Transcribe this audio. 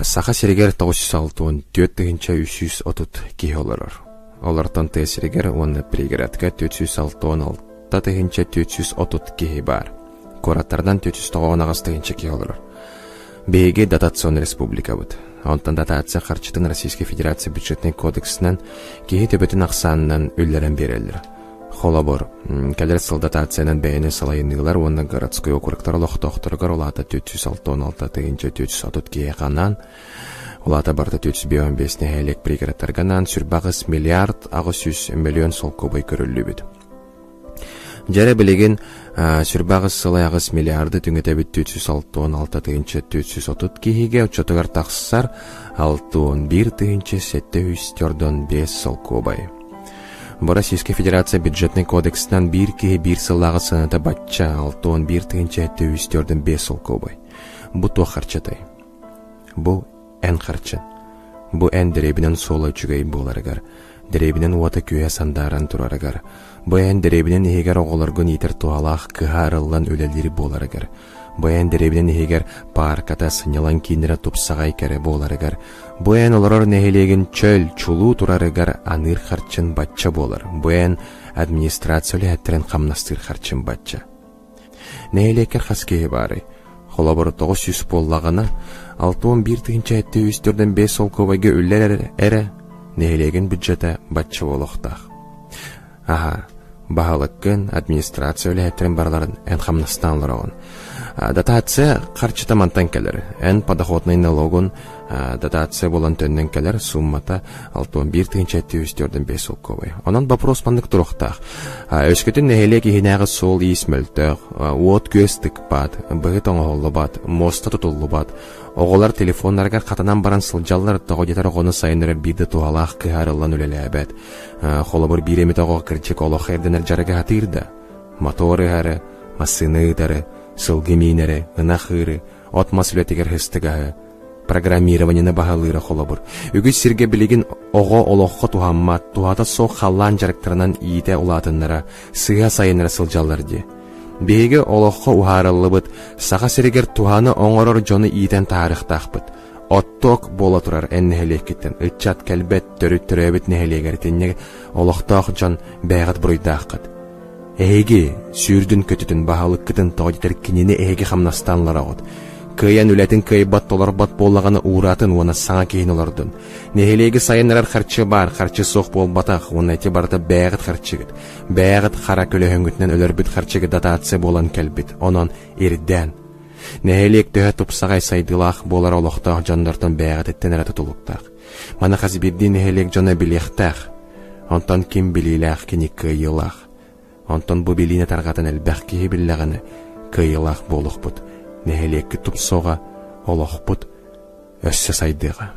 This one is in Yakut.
Саха сиригэр 964 330 киһи олорор. Олортон тыа сиригэр уонна пригородка 466 430 киһи баар. Куораттарынан 498 тыһыынча киһи олорор. Биһиги дотационный республикабыт. Онтон дотация харчытын Российской Федерация бюджетнай кодексынан киһи төбөтүн ахсаанынан үллэрэн биэрэллэр. Холобур, кэлэр сыл дотациянан бэйэни салайыныылар уонна городской округтар олохтоохторугар улаата 466 тыһыынча 430 киһиэхэ анаан, улаата барыта 455 нэһилиэк пригородтарга анаан 28 миллиард 800 миллион солкуобай көрүллүбүт. Дьэрэ билигин 28 сыл 8 миллиарды түҥэтэбит 466 тыһыынча 430 киһигэ оччотугар тахсар 61 тыһыынча 745 солкуобай. Бу Российскай Федерация бюджетнай кодексынан биир киһи биир сыллааҕы сыаната бачча 61 тыһыынча 745 солкуобай. Бу туох харчытай? Бу эн харчын. Бу эн дэриэбинэн суола үчүгэй буоларыгар, дэриэбинэн уота-күөһэ сандааран турарыгар, бу эн дэриэбинэн иһигэр оҕолоргун иитэр туһалаах кыһа арыллан үлэлиир буоларыгар, бу эн дэриэбинэн иһигэр паарката, сынньалаҥ кииннэрэ тупсаҕай кэрэ буоларыгар, бу эн олорор нэһилиэгин чөл, чулуу турарыгар аныыр харчын бачча буолар, бу эн администрация үлэһиттэрин хамнастыыр харчын бачча. Нэһилиэккэр хас киһи баарый? Холобур, 900 буоллаҕына, 61 тыһыынча 745 солкуобайга үллэр эрэ нэһилиэгин бюджета бачча буолуохтаах. Аһа, баһылыккын, администрация үлэһиттэрин барыларын эн хамнастаан олороҕун. Дотация харчыта мантан кэлэр. Эн подоходнай налогун дотация буолан төннөн кэлэр суммата 61 тыһыынча 745 солкуобай. Онон вопрос маннык туруохтаах. Өскөтүн нэһилиэк иһинээҕи суол-иис мөлтөх, уот-күөс тыкпат, быһыт оҥоһуллубат, муоста тутуллубат, оҕолор телефоннарыгар хатанан баран сылдьаллар, тоҕо диэтэр оҕону сайыннарар биир да туһалаах кыһарыллан үлэлээбэт. Холобур, биир эмит оҕо кырдьык олох эрдэнэр дьарыгы сатыыр да, мотор ыһары, массыына ыытары, сылгы миинэри, ынах ыыры, от-мас үлэтигэр сыстыгаһы, программированиены баһылыыра холобур. Үгүс сиргэ билигин оҕо олоххо туһаммат, туһата суох халлаан дьарыктарынан иитэ улаатыннара, сыыһа сайыннара сылдьаллар дии. Биһиги олоххо уһаарыллыбыт, Саха сиригэр туһаны оҥорор дьону иитэн таһаарыахтаахпыт. Отток буола турар эн нэһилиэккиттэн ыччат кэлбэт, төрүт төрөөбүт нэһилиэгэр итинник олохтоох дьон бэйэҕит буруйдааххыт. Эһиги сүүрдүн-көтүтүн, баһылыккытын тоҕо диэтэр кинини эһиги хамнастаан олороҕут. Кыайан үлэтин кыайбат толорбот буоллаҕына уураатын уонна саҥа киһини олордун. Нэһилиэги сайыннарар харчы баар, харчы суох буолбатах уонна ити барыта бэйэҕит харчыгыт. Бэйэҕит хара көлөһүҥҥүтүнэн өлөрбүт харчыгыт дотация буолан кэлбит. Онон ирдээн. Нэһилиэк төһө тупсаҕай сайдыылаах буолара олохтоох дьоннортон бэйэҕититтэн эрэ тутулуктаах. Маны хас биирдии нэһилиэк дьоно билиэхтээх. Онтон ким билиилээх кини кыайыылаах. Онтон бу билиини тарҕатан элбэх киһи биллэҕинэ, кыайыылаах буолуохпут, нэһилиэккит тупсуоҕа, олохпут өссө сайдыаҕа.